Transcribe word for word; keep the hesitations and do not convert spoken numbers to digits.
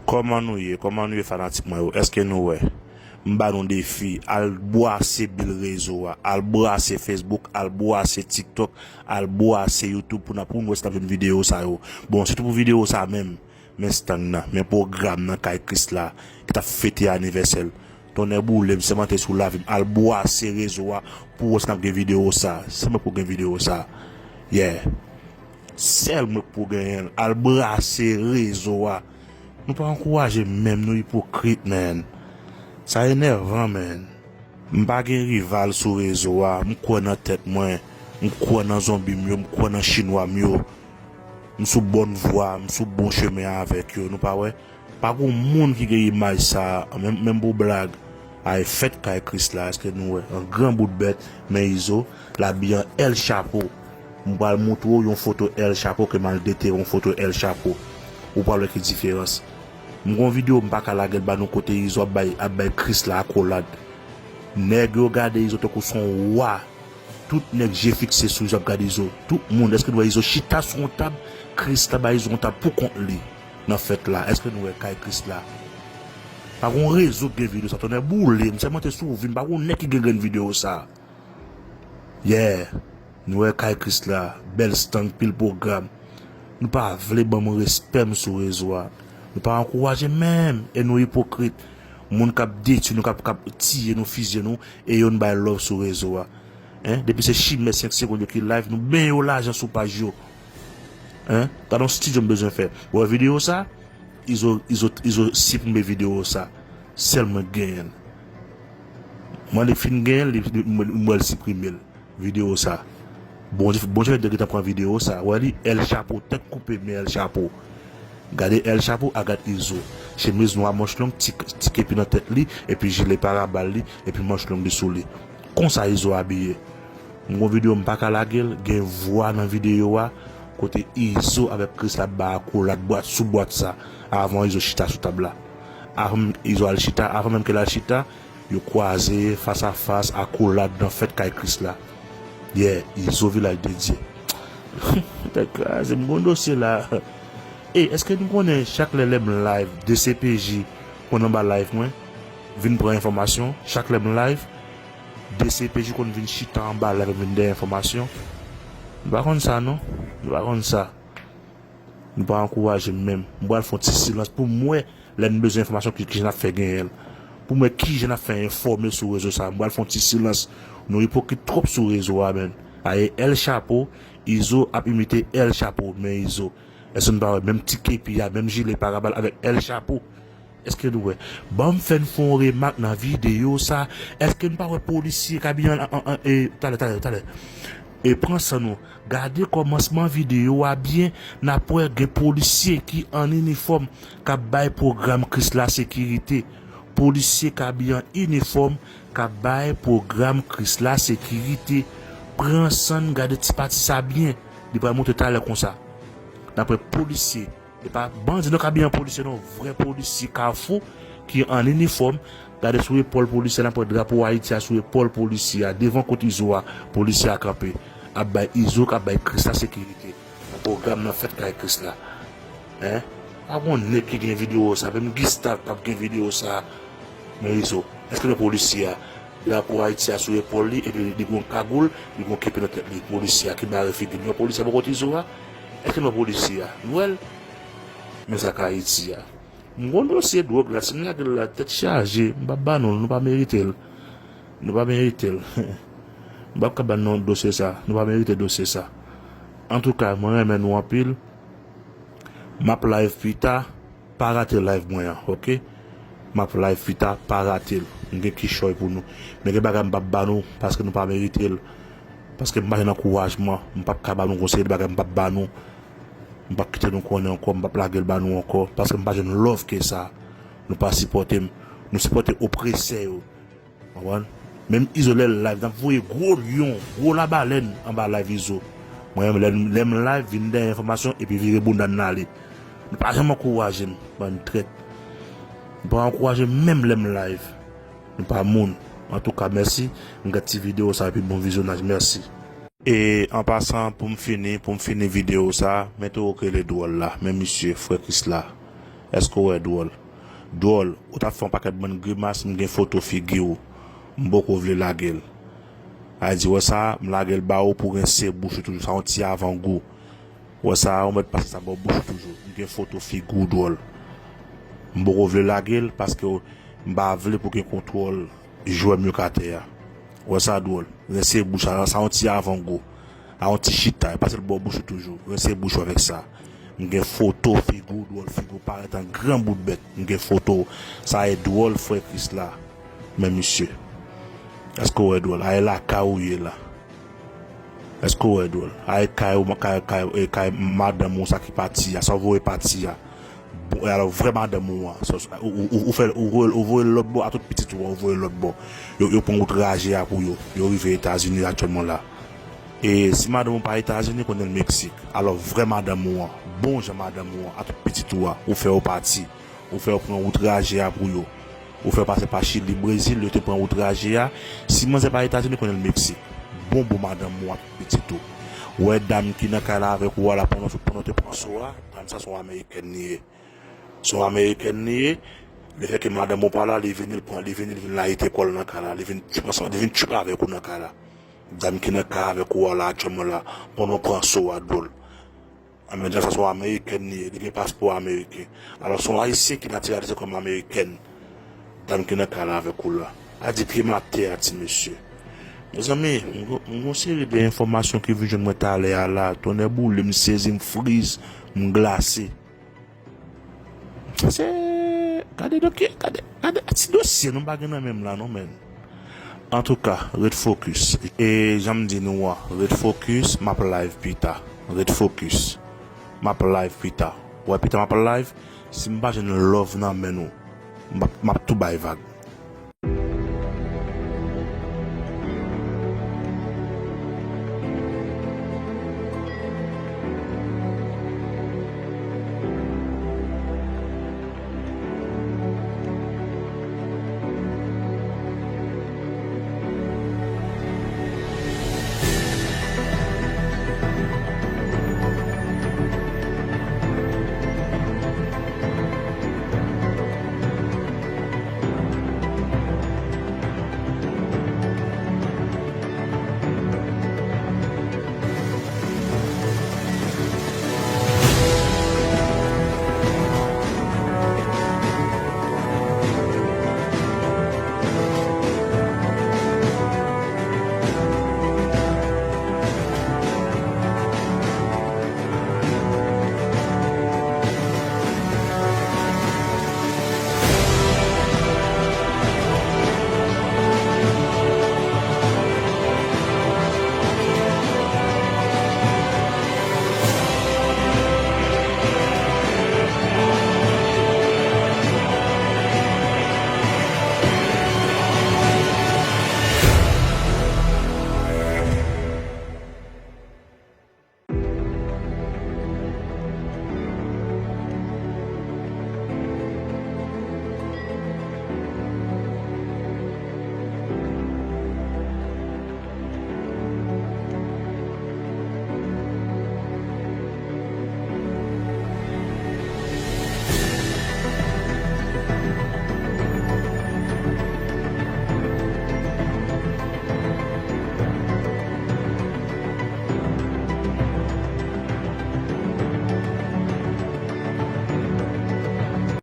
Kòman nou ye? Kòman nou ye, fanatik mwen yo? Èske nou wè? M ba nou defi, al bwase bil rezo a, al bwase Facebook, al bwase TikTok, al bwase YouTube pou n ap, pou n wè si n ap jwenn videyo sa yo. Bon, sitou pou videyo sa menm, men stang nan, men pwogram nan kay Krisla ki t ap fete anivèsè l. Tonnè boule m, sèmante sou lavi m, al bwase rezo a pou wè si n ap gen videyo sa. Sèlman pou gen videyo sa. Yeah. Sèl mwen k pou genyen l. Al brase rezo a. Nou pa ankouraje menm, nou ipokrit, man. Sa enèvan, man. M pa gen rival sou rezo a. M kwè nan tèt mwen. M kwè nan zonbi m yo. M kwè nan chinwa m yo. M sou bòn vwa. M sou bon chemen avèk yo. Nou pa wè? Pa gon moun ki gen imaj sa a, menm, menm pou blag. Ay, fèt kay Krisla, èske nou wè? An gran bout bèt, men Izo, l abiye an El Chapo. M pral montre w yon foto El Chapo ke m al detere yon foto El Chapo. Ou pral wè ki diferans. M gon videyo m pa ka lage l ba nou kote Izo ap bay, ap bay Krisla akolad. Nèg yo gade Izo tankou s on wa. Tout nèg je fikse sou Izo ap gade Izo. Tout moun, èske nou wè Izo chita sou yon tab? Krisla ba Izo yon tab pou kont li nan fèt la. Èske nou wè kay Krisla? Pa gon rezo k gen videyo sa. Tonnè boule m, sèmante sou vi m, pa gon nèg ki gen grenn videyo sa. Yeah. Nou wè kay Krisla, bèl stang, pil pwogram. Nou pa vle ban m respè m sou rezo a. Nou pa ankouraje menm, e nou ipokrit. Moun k ap detwi nou, k ap, k ap tiye nou, fizye nou, e yo n bay love sou rezo a. Hein? Depi se chimè senk segonn yo ki live, nou benyen yo lajan sou paj yo. Hein? Gade yon studio m bezwen fè. Ou wè videyo sa? Izo, Izo, Izo siprime videyo sa. Sèl mwen k genyen l. Mwen li fin genyen l, li, li, mwen, mwen l siprime l. Videyo sa. Bondye, Bondye fè nèg yo gentan pran videyo sa. Wè li, El Chapo, tèt koupe, men El Chapo. Gade El Chapo, a gad Izo. Chemiz nwa, manch long, ti, ti kepi nan tèt li, epi jile parabal li, epi manch long li sou li. Konsa Izo abiye. M gon videyo m pa ka lage l, gen vwa nan videyo a, kote Izo avèk Krisla ap bay akolad bwat sou bwat sa, avan Izo chita sou tab la. Avan Izo al chita, avan menm ke l al chita, yo kwaze, fas a fas, akolad nan fèt kay Krisla. Yeah, Izo Vilaj Dedye. Tèt kraze, m gon dosye la. E, èske nou konnen chak lè, lè m live, D C P J konn anba live mwen, vin pran enfòmasyon, chak lè m live, D C P J konn vin chita anba live, vin dèyè enfòmasyon. Nou pa konn sa, non. Nou pa konn sa. Nou pa ankouraje m menm. M pral fè yon ti silans pou m wè lè n bezwen enfòmasyon ki, kijan n ap fè genyen l. Pou m wè kijan n ap fè enfòme sou rezo sa. M pral fè yon ti silans. Nou ipokrit twòp sou rezo a, menn. Aye, El Chapo, Izo ap imite El Chapo, men Izo. Èske n pa wè menm ti kepi a, menm jile parabal avèk El Chapo? Èske nou wè? Ban m fè n fè yon remak nan videyo sa. Èske n pa wè polisye k abiye an, an, an, e, talè, talè, talè. E pran san nou. Gade kòmansman videyo a byen, n ap wè gen polisye ki an inifòm k ap bay pwogram Krisla sekirite. Polisye k abiye an inifòm k ap bay pwogram Krisla sekirite. Pran san n gade ti pati sa byen. Li pral montre talè konsa. N ap wè polisye. E pa bandi non k abiye an polisye non, vrè polisye Kafou ki an inifòm. Gade sou epòl polisye a, n ap wè drapo Ayiti a sou epòl polisye a, devan kot Izo a, polisye a kanpe. Ap bay Izo, k ap bay Krisla sekirite. Pwogram nan fèt kay Krisla. Hein? Pa gon nèg ki gen videyo sa, menm Gista p ap gen videyo sa. Men Izo, èske nou wè polisye a? Drapo Ayiti a sou epòl li, epi li gen yon kagoul, li gen yon kepi nan tèt li. Polisye a ki bare figi l. Nou wè polisye a bò kote Izo a? Èske nou wè polisye a? Nou wè l? Men sa k Ayiti a. M gon dosye dwòg la, si m lage l la, tèt chaje, m p ap ba nou l, nou pa merite l. Nou pa merite l. M p ap ka ba nou dosye sa, nou pa merite dosye sa. Antouka, mwen renmen nou anpil. M ap live pita. Pa rate live mwen an, oke? M ap live pita, pa rate l. M gen kichòy pou nou. Men gen bagay m p ap ba nou, paske nou pa merite l. Paske m pa jwenn ankourajman, m p ap ka ba nou konsèy, gen bagay m p ap ba nou. M p ap kite nou konnen ankò, m p ap lage l ba nou ankò, paske m pa jwenn love ke sa. Nou pa sipòte m. Nou sipòte opresè yo. Konprann? Menm Izo lè l live, n ap voye gwo lyon, gwo labalèn anba live Izo. Mwen menm, lè, lè m live, vin dèyè enfòmasyon epi vire bounda n ale. Nou pa janm ankouraje m, bann trèt. Nou pa ankouraje m menm lè m live. Nou pa moun. Antouka, mèsi. M gade ti videyo sa epi bon vizyonaj. Mèsi. E an pasan, pou m fini, pou m fini videyo sa, men toro k rele dwòl la, men misye, frè Krisla. Èske w wè dwòl? Dwòl, ou t ap fè yon pakèt bann grimas, m gen foto figi w. M poko vle lage l. A di, wè sa, m lage l ba ou pou rense bouch ou toujou. Sa yon ti avangou. Wè sa, ou mèt pase sa bò bouch ou toujou. M gen foto figi w dwòl. M poko vle lage l paske m pa vle pou gen kontwòl jwè m yo k atè a. Wè sa dwòl. Rense bouch la, sa yon ti avangou. A yon ti chita, pase l bò bouch ou toujou. Rense bouch ou avèk sa. M gen foto figi w dwòl, figi w parèt an gran bout bèt. M gen foto. Sa e dwòl frè Krisla. Men misye. Èske w wè dwòl? A e lakay ou ye la. Èske w wè dwòl? A e kay ou, kay, kay, e kay madanm ou sa ki pati a, sa w voye pati a. Bon, e alò, vrè madanm ou an, sa, ou, ou, ou, ou fè, ou voye, ou voye l lòt bò a tout pitit ou an, ou voye l lòt bò. Yo, yo pran wout raje a pou yo. Yo rive Etazini aktyèlman la. E si madanm ou pa Etazini, konnen l Meksik. Alò, vrè madanm ou an, bon jan madanm ou an, a tout pitit ou a, ou fè yo pati. Ou fè yo pran wout raje a pou yo. Ou fè yo pase pa Chili, Brezil, yo te pran wout raje a. Si manzè pa Etazini, konnen l Meksik. Bon, bon madanm ou a tout pitit ou. Wè dam ki nan kay la avèk ou a la pandan, pandan w te pran so a, dam sa se yon amerikèn li ye. Se yon amerikèn li ye. Lefètke madanm ou pa la, li vini, li pran, li vini, li vin layite kò l nan kay la, li vin tchoup ansanm, li vin tchoup avèk ou nan kay la. Dam ki nan kay avèk ou a la aktyèlman la, pandan w pran so a dwòl. Anben, dam sa se yon amerikèn li ye, li gen paspò ameriken. Alò, se yon ayisyen ki natiralize kòm amerikèn. Dam ki nan kay la avèk ou la. A di pye m atè a, ti mesye. Mezanmi, m gon, m gon seri de enfòmasyon ki vin jwenn mwen talè a la. Tonnè boule, m sezi, m friz, m glase. Se, gade, donk, gade, gade ti dosye nou pa gen nan men m la non, men. Antouka, ret fokis. E jan m di nou an, ret fokis, m ap live pita. Ret fokis. M ap live pita. Wè, pita m ap live. Si m pa jwenn love nan men nou, m ap, m ap tou bay vag.